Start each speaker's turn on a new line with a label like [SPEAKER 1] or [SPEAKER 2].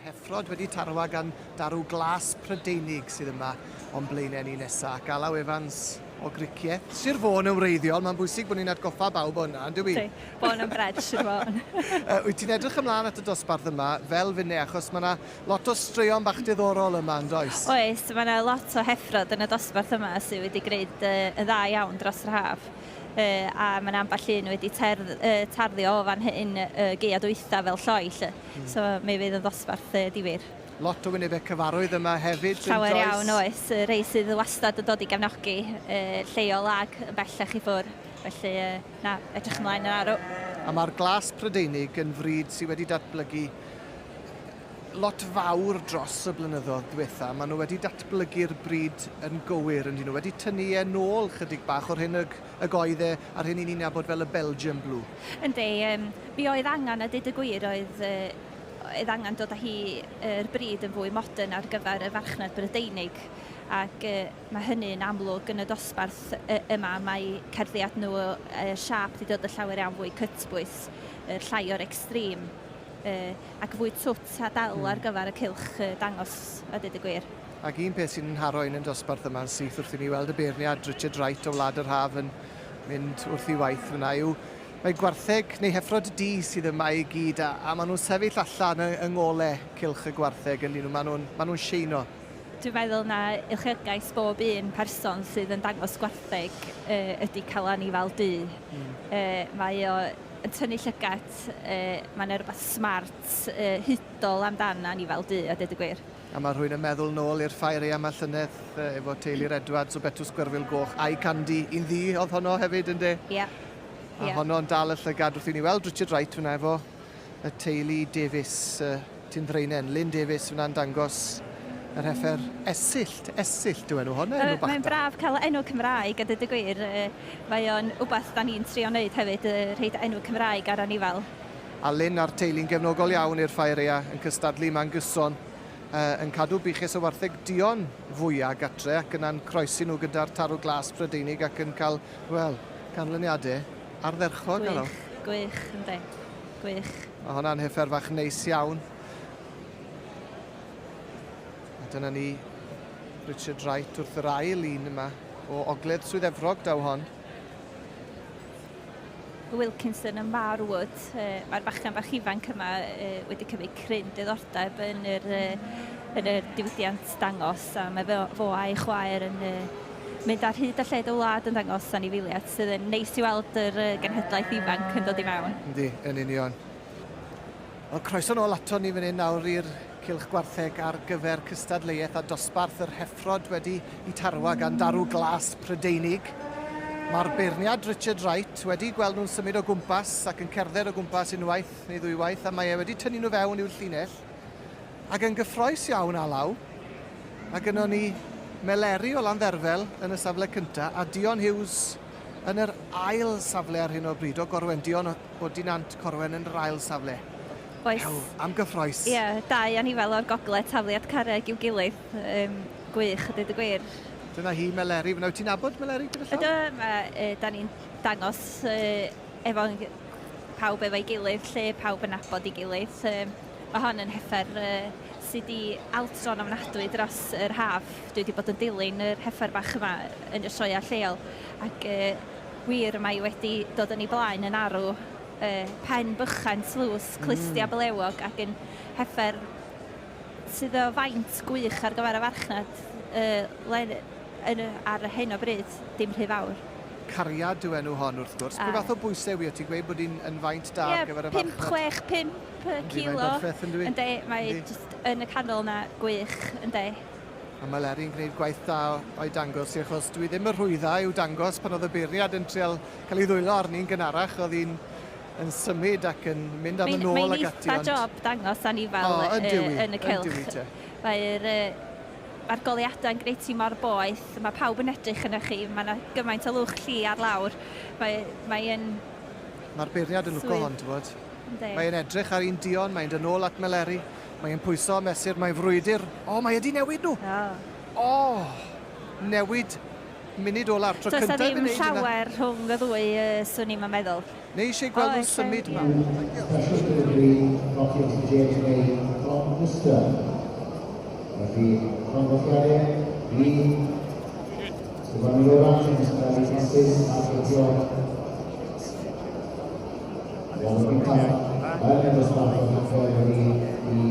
[SPEAKER 1] Heffrod wedi tarwa gan darw glas Prydeinig sydd yma o'n blaenau ni nesa. Ac Alaw Evans o Gricieth, Sir Fôn yn wreiddiol, mae'n bwysig bod ni'n atgoffa bawb o hynna, yndyw i?
[SPEAKER 2] Yndi, born and bred Sir Fôn.
[SPEAKER 1] Wyt ti'n edrych ymlaen at y dosbarth yma, fel finne, achos mae yna lot o straeon bach diddorol yma, yn does?
[SPEAKER 2] Oes, mae yna lot o heffrod yn y dosbarth yma sydd wedi gwneud yn dda iawn dros yr haf. A mae yna ambell un wedi tarddu o fan hyn y gaeaf dwytha fel lloi 'lly. So mi fydd yn ddosbarth difyr.
[SPEAKER 1] Lot o wynebau cyfarwydd yma hefyd, yn
[SPEAKER 2] Llawer
[SPEAKER 1] does?
[SPEAKER 2] iawn, oes. Y rhei sydd wastad yn dod i gefnogi, lleol ag yn bellach i ffwrdd. Felly, na, edrych ymlaen yn arw.
[SPEAKER 1] A mae'r glas Prydeinig yn frîd sydd wedi datblygu lot fawr dros y blynyddoedd diwetha. Maen nhw wedi datblygu'r brîd yn gywir, yn dyn nhw? Wedi tynnu e nôl chydig bach o'r hyn ag, ag oedd e a'r hyn i ni'n nabod fel y Belgian Blue.
[SPEAKER 2] Yndi, um, mi oedd angen, a dweud y gwir, oedd, uh, oedd angen dod â hi yr brîd yn fwy modern ar gyfer y farchnad Brydeinig. Ac uh, mae hynny'n amlwg yn y dosbarth uh, yma. Mae cerddiad nhw, uh, siâp wedi dod yn llawer iawn fwy cytbwys, uh, llai o'r extreme. Ac fwy twt a dal ar gyfer y cylch dangos, a dweud y gwir.
[SPEAKER 1] Ac un peth sy'n nharo un yn dosbarth yma'n syth wrth i mi weld y beirniad Richard Wright o Wlad yr Haf yn mynd wrth ei waith fyna yw mae gwartheg neu heffrod du sydd yma i gyd a, a maen nhw'n sefyll allan yng ngole cylch y gwartheg yn dyn nhw, maen nhw'n maen nhw'n sheino.
[SPEAKER 2] Dwi'n meddwl na uchelgais bob un person sydd yn dangos gwartheg ydy cael anifail du. Mm. Mae o yn tynnu llygad, mae 'na rywbeth smart, hudol amdan anifail du a deud y gwir.
[SPEAKER 1] A mae rhywun yn meddwl nôl i'r ffair aeaf 'ma llynedd efo teulu'r Edwards o Betws Gwyrfil Goch a'i Candy, un ddu oedd honno hefyd ynde?
[SPEAKER 2] Ie.
[SPEAKER 1] A honno'n dal y llygad wrth i ni weld Richard Wright fyna efo y teulu Davies, Tyn Ddraenen, Lyn Davies fyna'n dangos yr heffer Esyllt, Esyllt yw enw hon, enw bach da.
[SPEAKER 2] Mae'n braf cael enw Cymraeg a dweud y gwir. Mae o'n wbath da ni'n trio wneud hefyd, rhoid enw Cymraeg ar anifail.
[SPEAKER 1] A Lyn a'r teulu'n gefnogol iawn i'r Ffair Aea, yn cystadlu yma'n gyson, yn cadw buches o wartheg duon fwya gatre ac yna'n croesi nhw gyda'r tarw glas Prydeinig ac yn cael, wel, canlyniadau ardderchog.
[SPEAKER 2] Gwych, gwych, yndi. Gwych.
[SPEAKER 1] Mae honna'n heffer fach neis iawn. A dyna ni Richard Wright wrth yr ail un yma o Ogledd Swydd Efrog daw hon.
[SPEAKER 2] Wilkinson yn Marwood. Mae'r bachgen bach ifanc yma wedi cymryd cryn diddordeb yn yr, yn yr diwydiant dangos a mae fo, fo a'i chwaer yn mynd ar hyd a lled y wlad yn dangos anifeiliaid sydd yn neis i weld yr genhedlaeth ifanc yn dod i mewn.
[SPEAKER 1] Yndi, yn union. Wel, croeso nôl ato ni fan hyn nawr i'r Cylch Gwartheg ar gyfer cystadleuaeth a dosbarth yr heffrod wedi i tarwa gan darw glas Prydeinig. Mae'r beirniad Richard Wright wedi gweld nhw'n symud o gwmpas ac yn cerdded o gwmpas unwaith neu ddwywaith a mae e wedi tynnu nhw fewn i'w llinell. Ac yn gyffroes iawn, Alaw, mae gynnon ni Meleri o Landderfel yn y safle cyntaf a Dion Hughes yn yr ail safle ar hyn o bryd o Gorwen. Dion o Dinant Corwen yn yr ail safle.
[SPEAKER 2] Oes.
[SPEAKER 1] Ew, am gyffroes.
[SPEAKER 2] Ie, dau anifail o'r gogledd tafliad carreg i'w gilydd. Um, gwych, a dweud y gwir.
[SPEAKER 1] Dyna hi, Meleri. Fyna, wyt ti'n nabod Meleri gyda
[SPEAKER 2] llaw? Ydw, mae, e, da ni'n dangos e, efo pawb efo'i gilydd, lle pawb yn nabod ei gilydd. Um, mae hon yn heffer uh, sydd wedi altro'n ofnadwy dros yr haf. Dwi wedi bod yn dilyn yr heffer bach yma yn y sioeau lleol ac uh, wir mae wedi dod yn ei blaen yn arw uh, pen bychan tlws, clustia mm. blewog ac yn heffer sydd o faint gwych ar gyfer y farchnad uh, len, yn, ar hyn o bryd, dim rhy fawr.
[SPEAKER 1] Cariad yw enw hon wrth gwrs. Pwy fath o bwysau wi? Ti'n gweud bod hi'n yn faint da ar gyfer y farchnad?
[SPEAKER 2] 5, 6, 5 kilo.
[SPEAKER 1] Mae'n berffaith, yndw i?
[SPEAKER 2] Yndi, mae just yn y canol na gwych, yndi.
[SPEAKER 1] A mae Leri'n gwneud gwaith da o'i dangos i, achos dwi ddim y rhwydda i'w dangos pan oedd y beirniad yn trial cael ei ddwylo arni'n gynharach, oedd hi'n yn symud ac yn mynd am yn ôl ac ati.
[SPEAKER 2] Mae'n eitha job dangos anifail
[SPEAKER 1] oh,
[SPEAKER 2] yn y cylch. Mae'r mae'r goleuadau'n gwneud ti mor boeth, mae pawb yn edrych yna chi, mae yna gymaint o lwch lli ar lawr. Mae, mae yn...
[SPEAKER 1] Mae'r beirniad yn lwco hon, ti'n bod? Mae'n edrych ar un Dion, mae'n dod nôl at Meleri, mae'n pwyso a mesur, mae'n frwydr. O, mae wedi newid nhw!
[SPEAKER 2] O!
[SPEAKER 1] Oh. O! Newid. munud ola'r tro
[SPEAKER 2] Does
[SPEAKER 1] cyntaf
[SPEAKER 2] na ddim llawer rhwng y ddwy, swn i'n meddwl.
[SPEAKER 1] Neu eisiau gweld nhw'n symud ma.
[SPEAKER 3] Special delivery Nottingham James May from Worcester. Felly, llongyfarchiadau i Stefani Rowan, Mr Ellie Francis a Fletio. Wobr gyntaf yn y dosbarth o Hafod wedi i